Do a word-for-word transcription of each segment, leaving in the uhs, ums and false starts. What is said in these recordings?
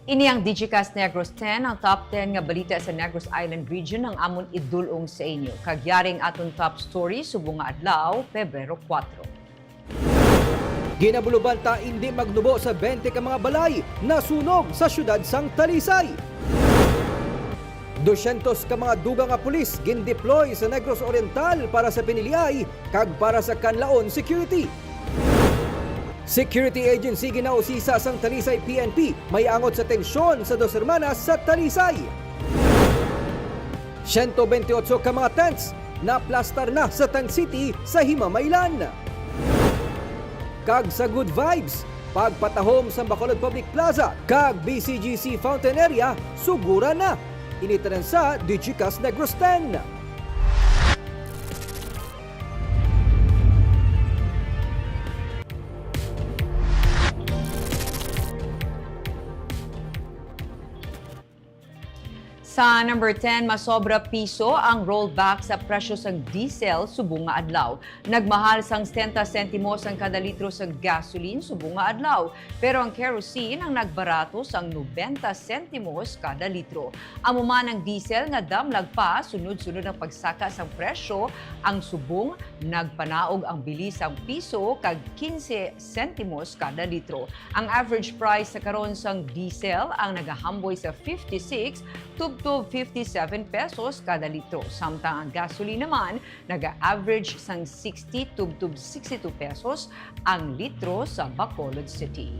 Ini ang Digicast Negros ten, ang top ten nga balita sa Negros Island Region ang amon idul-ong sa inyo. Kag yari ang aton top story subong nga adlaw, Pebrero kuwatro. Ginabulobanta indi magnubo sa twenty ka mga balay nasunog sa siyudad sang Talisay. Dosyentos ka mga dugang nga pulis gindeploy sa Negros Oriental para sa piniliay kag para sa kanlaon security. Security Agency ginausisa sang Talisay P N P may angot sa tensyon sa Dos Hermanas sa Talisay. Siyento bentiocho ka mga tents naplastar na sa Tent City sa Himamaylan. Kag sa Good Vibes, pagpatahom sa Bacolod Public Plaza kag B C G C Fountain Area, sugura na. Ini tanan sa Digicast Negros ten. Sa number ten, masobra piso ang rollback sa presyo sang diesel subong nga adlaw. Nagmahal sang setenta sentimos ang kada litro sang gasoline subong nga adlaw, pero ang kerosene ang nagbarato sang nobenta sentimos kada litro. Amo man ang diesel nga damlag pa, sunod-sunod ang pagsaka sang presyo, ang subong nagpanaog ang bili sang piso kag kinse sentimos kada litro. Ang average price sa karon sang diesel ang nagahamboy sa fifty-six tubtob fifty-seven pesos kada litro, samtang ang gasolina man naga-average sang sixty tubtob sixty-two pesos ang litro sa Bacolod City.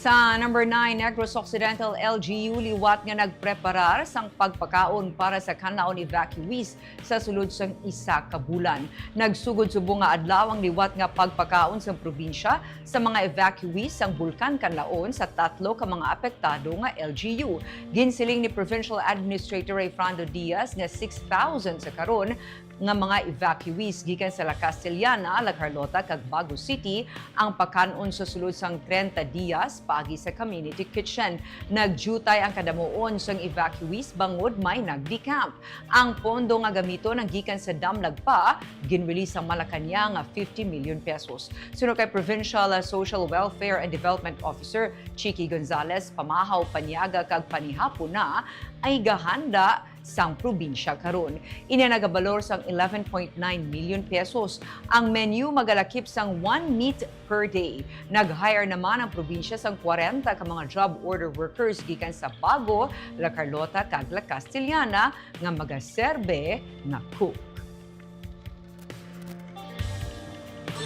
Sa number nine, Negros Occidental L G U liwat nga nagpreparar sang pagpakaon para sa Canlaon evacuees sa sulod sang isa ka bulan. Nagsugod subong nga adlaw ang liwat nga pagpakaon sang probinsya sa mga evacuees sang Bulkan Canlaon sa tatlo ka mga apektado nga L G U. Ginsiling ni Provincial Administrator Rayfrando Diaz nga six thousand sa karon nga mga evacuees gikan sa La Castellana, La Carlota, kag Bago City ang pakan-on sa sulod sang treinta dias paagi sa community kitchen. Nagdiutay ang kadamuon sang evacuees bangod may nag-decamp. Ang pondo nga gamiton ang gikan sa damlag pa, ginrelease sang Malacañang nga fifty million pesos. Suno kay Provincial Social Welfare and Development Officer Chicky Gonzalez, pamahaw, paniaga, kag panihapon na ay gahanda sang probinsya karon. Ini nagabalor sang eleven point nine million pesos. Ang menu magalakip sang one meat per day. Nag-hire naman ang probinsya sang kwarenta ka mga job order workers gikan sa Bago, La Carlota, kag La Castellana nga magaserbe nga cook.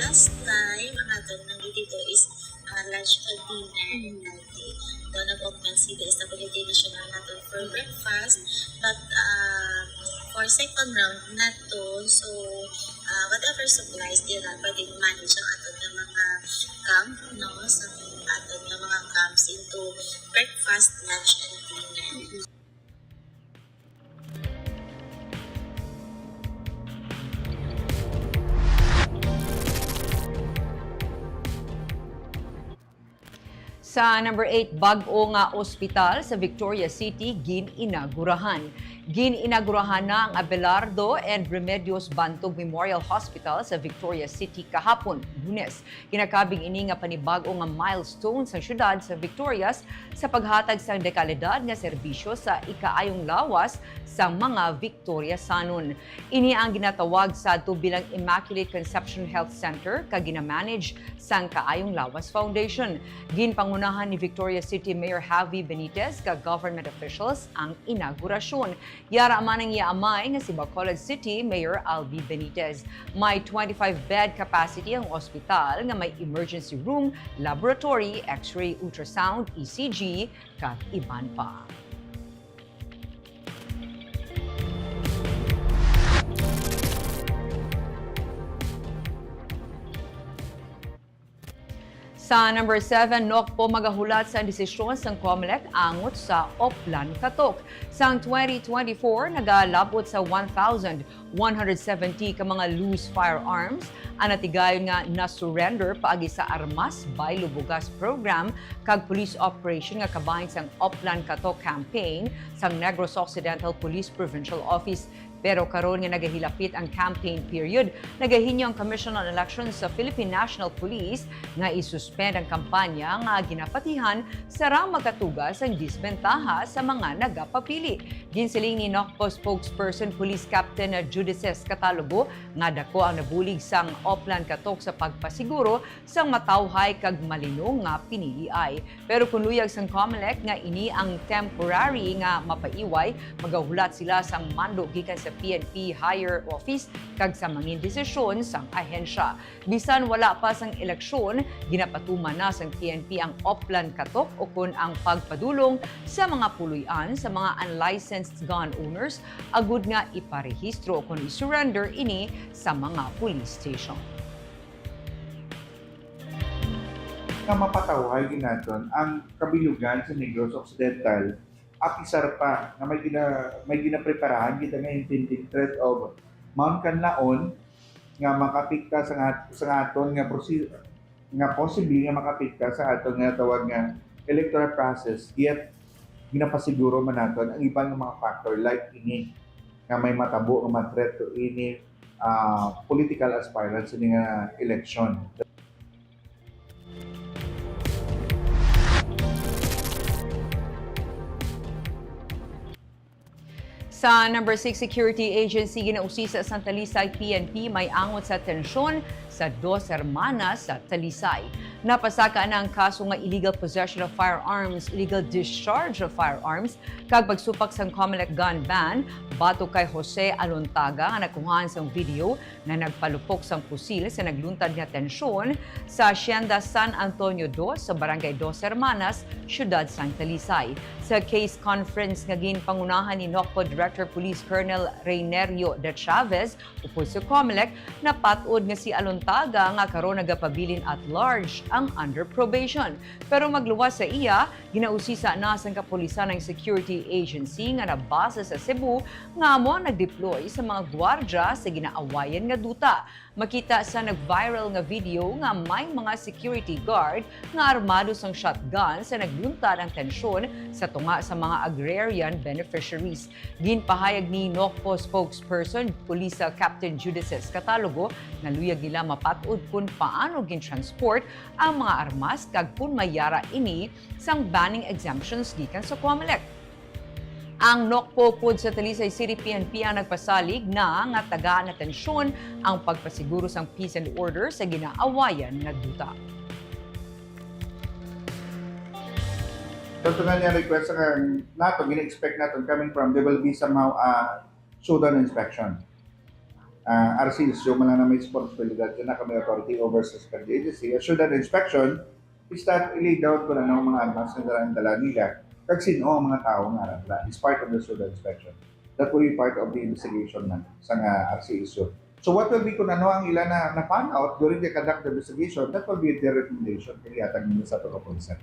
Last time, ang aton nandito is, ah, lunch and dinner. Daw nag-open si D S W D National naton for breakfast. But, ah, for second round na to, so, ah, whatever supplies dira, pwede manage ang aton nga mga camp, no? Sa aton nga mga camps into breakfast, lunch, and dinner. Sa number eight, bag-o nga ospital sa Victoria City gin-inagurahan. Gin-inagurahan na ang Abelardo and Remedios Bantog Memorial Hospital sa Victoria City kahapon, Lunes. Ginakabig ini nga panibag-o nga milestone sang siyudad sa Victorias sa paghatag sang dekalidad nga serbisyo sa ikaayong lawas sang mga Victoriasanon. Ini ang ginatawag sadto bilang Immaculate Conception Health Center kag ginamanage sang Kaayong Lawas Foundation. Ginpangunahan ni Victoria City Mayor Javi Benitez kag government officials ang inaugurasyon. Yara man ang iya amay nga si Bacolod City Mayor Albi Benitez. May twenty-five bed capacity ang ospital nga may emergency room, laboratory, X-ray, ultrasound, E C G, kag iban pa. Sa number seven, Nokpo magahulat sa desisyon sang Comelec angot sa Oplan Katok. Sang twenty twenty-four, nagalabot sa one thousand one hundred seventy ka mga loose firearms ang natigayon nga na-surrender paagi sa Armas Baylo Bugas program kag police operation nga kabahin sang Oplan Katok campaign sang Negros Occidental Police Provincial Office. Pero karon nga nagahilapit ang campaign period, nagahinyo ang Commission on Elections sa Philippine National Police nga isuspend ang kampanya nga ginapatihan sa ra magkatuga sang disbentaha sa mga nagapapili. Ginsiling ni Nokpo spokesperson Police Captain Judices Catalogo nga dako ang nabulig sang Oplan Katok sa pagpasiguro sang matawhay kag malinong nga piniliay. Pero kon luyag sang Comelec nga ini ang temporary nga mapaiway, magahulat sila sang mando gikan sa P N P higher office kag sa mangin desisyon sang ahensya. Bisan wala pa sang eleksyon, ginapatuman na sang P N P ang Oplan Katok ukon ang pagpadulong sa mga puloy-an sa mga unlicensed gun owners agud nga iparehistro ukon i-surrender ini sa mga police station. Nga mapatawhay gid naton ang kabilugan sa Negros Occidental, apisar pa nga may gina-, may ginapreparahan kita nga impending threat of Mount Kanlaon nga makapikta sa nga-, sa nga aton nga prosi-, nga posible nga makapikta sa aton nga tawag nga electoral process, yet ginapasiguro man naton ang iban nga mga factor like ini nga may matabo nga ma-threat to any ah, political aspirants ini nga eleksyon. Sa number six, security agency ginausisa sang Talisay P N P may angot sa tensyon sa Dos Hermanas sa Talisay. Napasaka na ang kaso nga illegal possession of firearms, illegal discharge of firearms, kag pagsupak sang Comelec gun ban batok kay Jose Alontaga nga nakuhaan sang video nga nagpalupok sang pusil sa nagluntad nga tensyon sa Hacienda San Antonio Dos sa Barangay Dos Hermanas, Siyudad sang Talisay. Sa case conference nga ginpangunahan ni Nocpo Director Police Colonel Reynerio de Chavez upod sa Comelec, napat-od nga si Alontaga nga karon nagapabilin at large ang under probation. Pero magluwas sa iya, ginausisa na sang kapulisan ang security agency nga nabase sa Cebu nga amo ang nag-deploy sa mga gwardya sa ginaawayan nga duta. Makita sa nag-viral nga video nga may mga security guard nga armado sang shotgun sa nagluntad ang tensyon sa tunga sa mga agrarian beneficiaries. Ginpahayag ni Nocpo spokesperson Police Captain Judices Catalogo nga luyag nila mapat-od kon paano gin-transport ang mga armas kag kon may yara ini sang banning exemptions gikan sa Comelec. Ang Nocpo upod sa Talisay City P N P ang nagpasalig na nga tagaan na tensyon ang pagpasiguro sang peace and order sa ginaawayan nga duta. So, ito nga niya request nga nato, gina-expect nato coming from, there will be somehow a showdown inspection. Uh, R C S U man lang na may responsibilidad dyan na kami authority over sa second agency. A showdown inspection is that i-lay down kung ano ang mga armas na dala, dala nila. Kag sino ang mga tao nga arabla is part of the showdown inspection. That will be part of the investigation na sa nga R C S U. So what will be kung ano ang ila na na-found out during the conduct of investigation, that will be their recommendation kay ihatag nila sa ato kapulisan.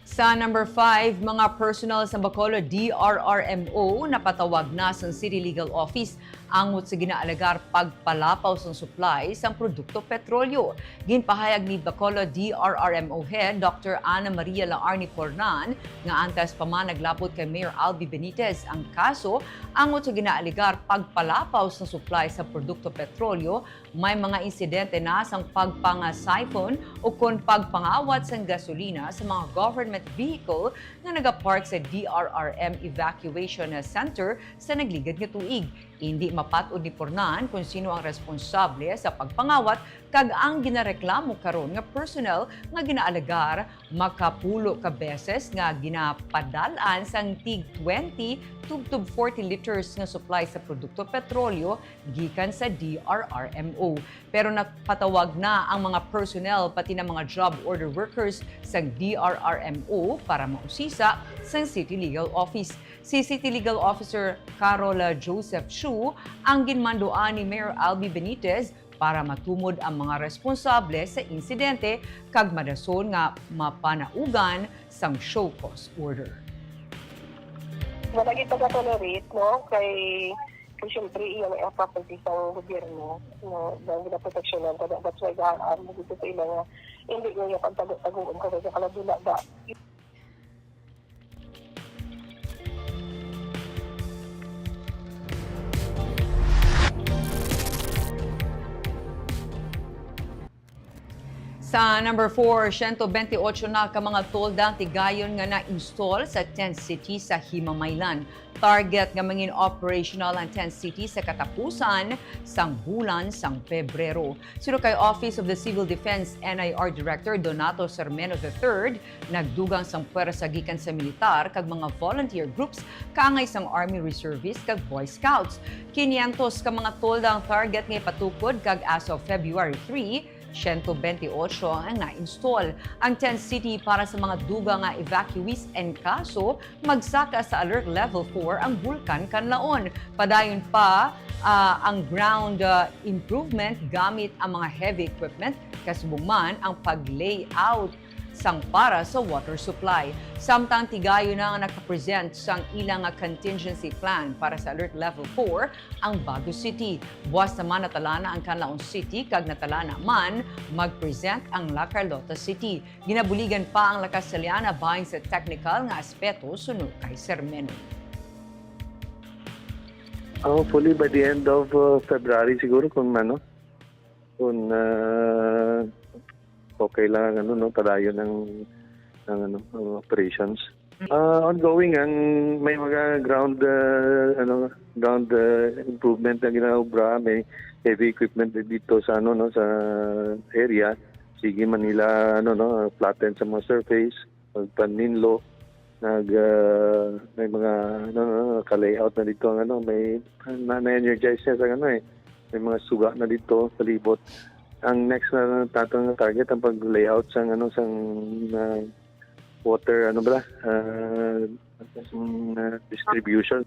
Sa number five, mga personnel sa Bacolod D R R M O napatawag na sa City Legal Office angot sa ginaalegar pagpalapaw sang supply sang produkto petrolyo. Ginpahayag ni Bacolod D R R M O Head Doctor Ana Maria Laarni Pornan nga antes pa man naglapot kay Mayor Albi Benitez ang kaso angot sa ginaalegar pagpalapaw sang supply sa produkto petrolyo. May mga insidente na sang pagpanga-siphon o kon pagpangawat sang gasolina sa mga government vehicle nga nagapark sa D R R M Evacuation Center sa nagligad nga tuig. Indi mapat-od ni Pornan kon sino ang responsable sa pagpangawat Kag ang ginareklamo karon nga personnel nga ginaalegar makapulo ka beses nga ginapadal-an sang tig twenty tubtob forty liters nga supply sa produkto petrolyo gikan sa D R R M O. Pero napatawag na ang mga personnel pati na mga job order workers sang D R R M O para mausisa sang City Legal Office. Si City Legal Officer Carol Joseph Chu ang ginmanduan ni Mayor Albee Benitez para matumod ang mga responsable sa insidente kag madason nga mapanaugan sang show cause order. Wala gyud pagka-tolerate, no? Kay, kay siyempre, iya ang property sang gobyerno, no? Ang ginaproteksyonan ka, that's why gaan mo dito sa ila nga hindi nga yung pagtago-taguan ka sa kaladula ba? Sa number four, siyento bentiocho na ka mga tolda ang tigayon nga na-install sa tent city sa Himamaylan. Target nga mangin operational ang tent city sa katapusan sang bulan sang Pebrero. Suno kay Office of the Civil Defense N I R Director Donato Sermeno the third, nagdugang sang pwersa gikan sa militar kag mga volunteer groups kaangay sang Army Reservist kag Boy Scouts. Quinientos ka mga tolda ang target nga ipatukod kag as of February three, siyento bentiocho ang na-install. Ang tent city para sa mga dugang nga evacuees en kaso magsaka sa Alert Level four ang Bulkan Kanlaon. Padayon pa, ah, ang ground, ah, improvement gamit ang mga heavy equipment, kasubong man ang pag-layout sang para sa water supply. Samtang tigayon na nga nakapresent sang ila nga contingency plan para sa Alert Level four ang Bago City. Buas naman natalana ang Kanlaon City kag natalana man mag-present ang La Carlota City. Ginabuligan pa ang La Castellana bahin sa technical nga aspeto, suno kay Sermeno. Hopefully by the end of uh, February siguro kung ano, kung uh, okay lang ang ano, no, padayon ng, ng ano, ang operations. Uh, ongoing ang may mga ground uh, ano ground uh, improvement na ginaobra, may heavy equipment dito sa ano no sa area. Sige man nila ano no flatten sa mga surface, magpaninlo, nag uh, may mga ano no, ka-layout na dito ang ano may na, na-energize na sa ano eh. May mga suga na dito sa libot. Ang next na natin nga target ang pag-layout sang ano sang uh, water ano ba uh, uh, distribution.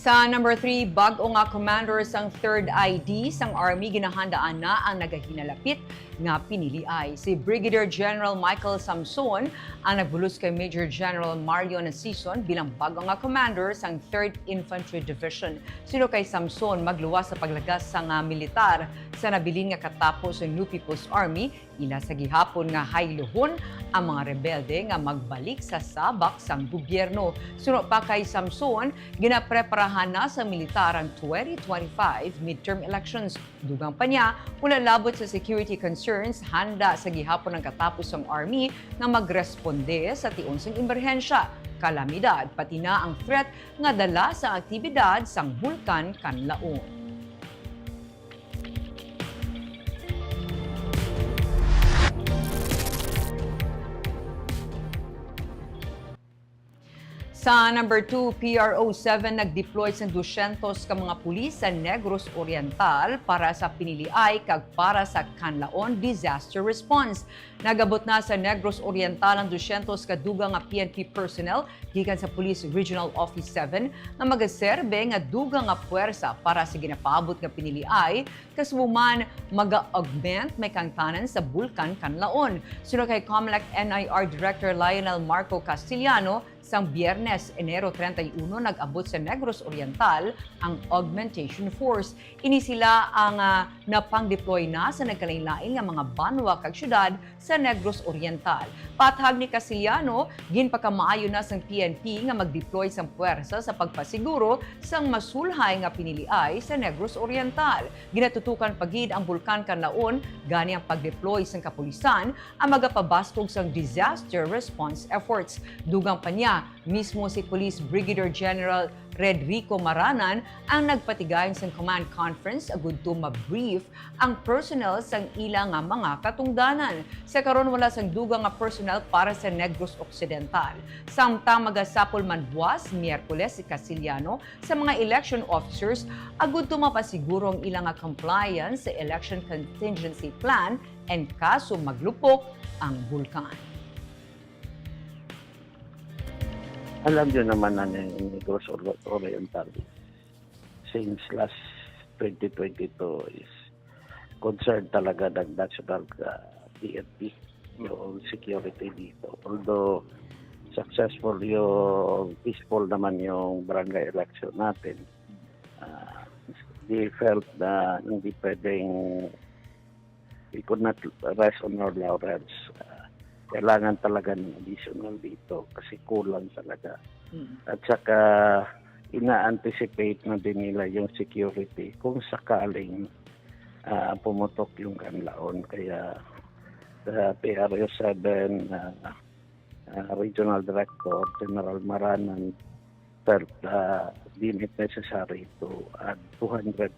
Sa number three, bag-o nga commander sang Third I D sang Army ginahandaan na ang nagahinalapit nga piniliay. Si Brigadier General Michael Samson ang nagbulos kay Major General Mario Nasison bilang bag-o nga commander sang Third Infantry Division. Suno kay Samson, magluwas sa paglagas sang militar sa nabilin nga katapo sa New People's Army, ila sa gihapon nga hayluhon ang mga rebelde nga magbalik sa sabak sang gobyerno. Suno pa kay Samson, ginapreparahan na sa militar ang twenty twenty-five midterm elections. Dugang pa niya, wala labot sa security concerns, handa sa gihapon ang katapo sang Army nga magresponde sa tion sang emerhensya, kalamidad, pati na ang threat nga dala sa aktibidad sang Bulkan Kanlaon. Sa number two, P R O seven nag-deploy sang dusyentos ka mga pulis sa Negros Oriental para sa piniliay kag para sa Kanlaon disaster response. Nag-abot na sa Negros Oriental ang dusyentos ka dugang nga P N P personnel gikan sa Police Regional Office seven nga magaserbe nga dugang nga puwersa para sa ginapaabot nga piniliay, kasubong man maga-augment may kaangtanan sa Bulkan Kanlaon. Suno kay Comelec N I R Director Lionel Marco Castellano, sang Biyernes, Enero treinta y uno, nag-abot sa Negros Oriental ang augmentation force. Ini sila ang, ah, napang-deploy na sa nagkalain-lain nga mga banwa kag syudad sa Negros Oriental. Pathag ni Castellano, ginpakamaayo na sang P N P nga mag-deploy sang puwersa sa pagpasiguro sang masulhay nga piniliay sa Negros Oriental. Ginatutukan pa gid ang Bulkan Kanlaon, gani ang pag-deploy sang kapulisan ang magapabaskog sang disaster response efforts. Dugang pa niya, Mismo si Police Brigadier General Redrico Maranan ang nagpatigayon sang command conference agud to ma-brief ang personnel sang ila nga mga katungdanan. Sa karon, wala sang dugang nga personnel para sa Negros Occidental. Samtang magasapol man buwas, Miyerkules, si Casiliano sa mga election officers agud to mapasiguro ang ila nga compliance sa election contingency plan in kaso maglupok ang bulkan. Alam niyo naman na yung Negros Ori-, Oriental, since last twenty twenty-two is concerned talaga ng national uh, P N P, yung security dito. Although successful yung peaceful naman yung barangay election natin, uh, they felt na hindi pwedeng we could not rest on our laurels. Uh, kailangan talaga ng additional dito kasi kulang talaga. Mm. At saka ina-anticipate na din nila yung security kung sakaling uh, pumutok yung kanlaon. Kaya sa P R O seven, uh, uh, Regional Director General Maranan felt uh, deemed it necessary to add two hundred.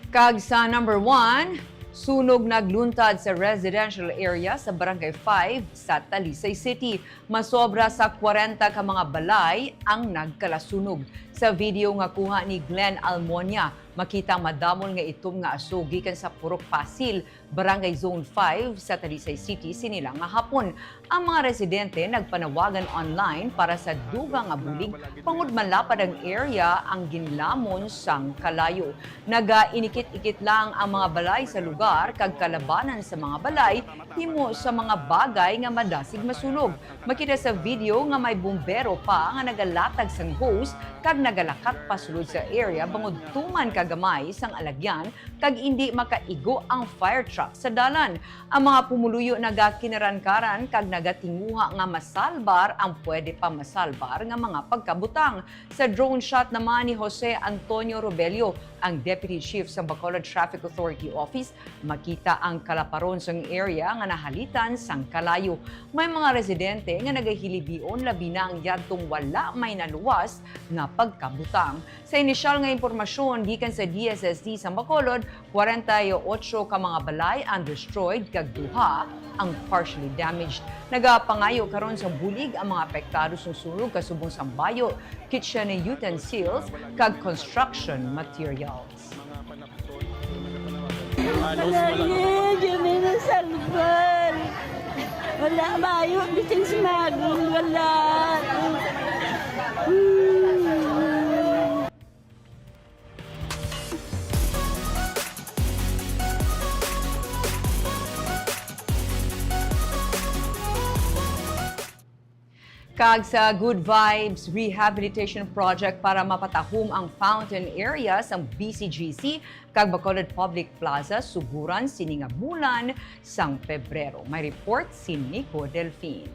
Kag sa number one, sunog nagluntad sa residential area sa Barangay five sa Talisay City. Masobra sa kwarenta ka mga balay ang nagkalasunog. Sa video nga kuha ni Glenn Almonia, makita ang madamol nga itom nga aso gikan sa Purok Pasil, Barangay Zone five sa Talisay City, sini lang nga hapon. Ang mga residente nagpanawagan online para sa dugang nga bulig bangod malapad ang area ang ginlamon sang kalayo. Nagainikit-ikit lang ang mga balay sa lugar kag kalabanan sa mga balay himo sa mga bagay nga madasig masunog. Makita sa video nga may bumbero pa nga nagalatag sang hose kag nagalakat pasulod sa area bangod tuman ka gamay sang alagyan kag indi makaigo ang fire truck sa dalan. Ang mga pumuluyo nagakinarangkaran kag nagatinguha nga masalbar ang pwede pa masalbar nga mga pagkabutang. Sa drone shot naman ni Jose Antonio Robelio, ang Deputy Chief sa Bacolod Traffic Authority Office, makita ang kalaparon sang area nga nahalitan sang kalayo. May mga residente nga nagahilibion, labi na ang yadtong wala may naluwas nga pagkabutang. Sa inisyal nga impormasyon gikan sa D S S D sa Bacolod, kwarenta y ocho ka mga balay ang destroyed kag duha ang partially damaged. Nagapangayo karon sa bulig ang mga apektado sa sunog kasubong sang bayo, kitchen utensils, kag construction materials. Wala niya, di may nasalbar. Wala, bayo, bitin si Magong, wala. Hmm. Kag sa Good Vibes Rehabilitation Project para mapatahom ang fountain area sang B C G C kag Bacolod Public Plaza suguran sini nga bulan sang Pebrero. May report si Nico Delfin.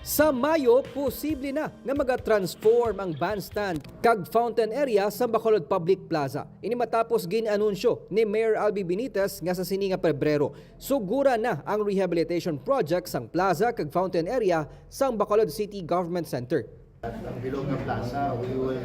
Sa Mayo, posible na nga magatransform ang bandstand kag fountain area sa Bacolod Public Plaza. Ini matapos gin-anunsyo ni Mayor Albee Benitez nga sa sini nga Pebrero, suguran na ang rehabilitation project sang plaza kag fountain area sang Bacolod City Government Center. Ang bilog nga plaza, we will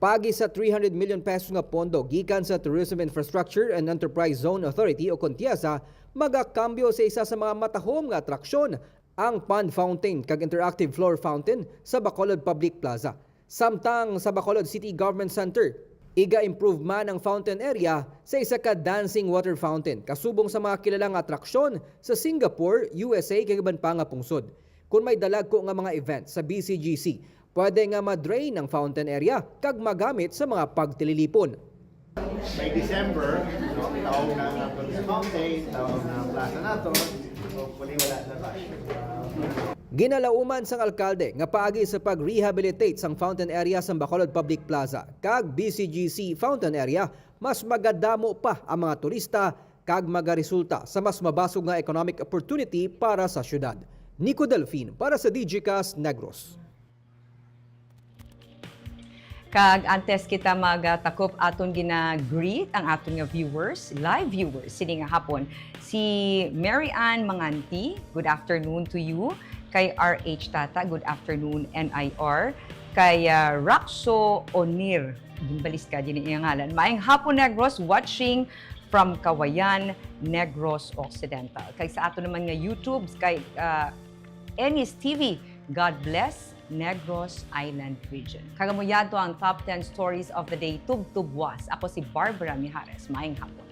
Paagi sa three hundred million pesos nga pondo gikan sa Tourism Infrastructure and Enterprise Zone Authority o kon TIEZA, magakambyo sa isa sa mga matahom nga atraksyon, ang pond fountain kag interactive floor fountain sa Bacolod Public Plaza. Samtang sa Bacolod City Government Center, iga-improve man ang fountain area sa isa ka dancing water fountain kasubong sa mga kilala nga atraksyon sa Singapore, U S A kag iban pa nga pungsod. Kon may dalagko nga mga event sa B C G C, pwede nga ma-drain ang fountain area kag magamit sa mga pagtililipon. By December, no, taong na ang aton fountain, taong na ang plaza nato. Hopefully, wala na rush. Ginalauman sang alkalde nga paagi sa pag-rehabilitate sang fountain area sang Bacolod Public Plaza kag B C G C fountain area, mas magadamo pa ang mga turista kag magaresulta sa mas mabasog nga economic opportunity para sa syudad. Nico Delfin para sa Digicast Negros. Kag antes kita magatakop, aton gina-greet ang aton nga viewers, live viewers sini nga hapon. Si Mary Ann Manganti, good afternoon to you. Kay R H Tata, good afternoon, N I R. Kay ah, Raxo Onir, ginbalis ka din ang ngalan. Maayong hapon, Negros, watching from Cauayan, Negros Occidental. Kay sa ato naman nga YouTube, kay ah, Ennis T V, God bless Negros Island Region. Kag amo yadto ang top ten stories of the day, tubtubwas. Ako si Barbara Mijares. Maayong hapon.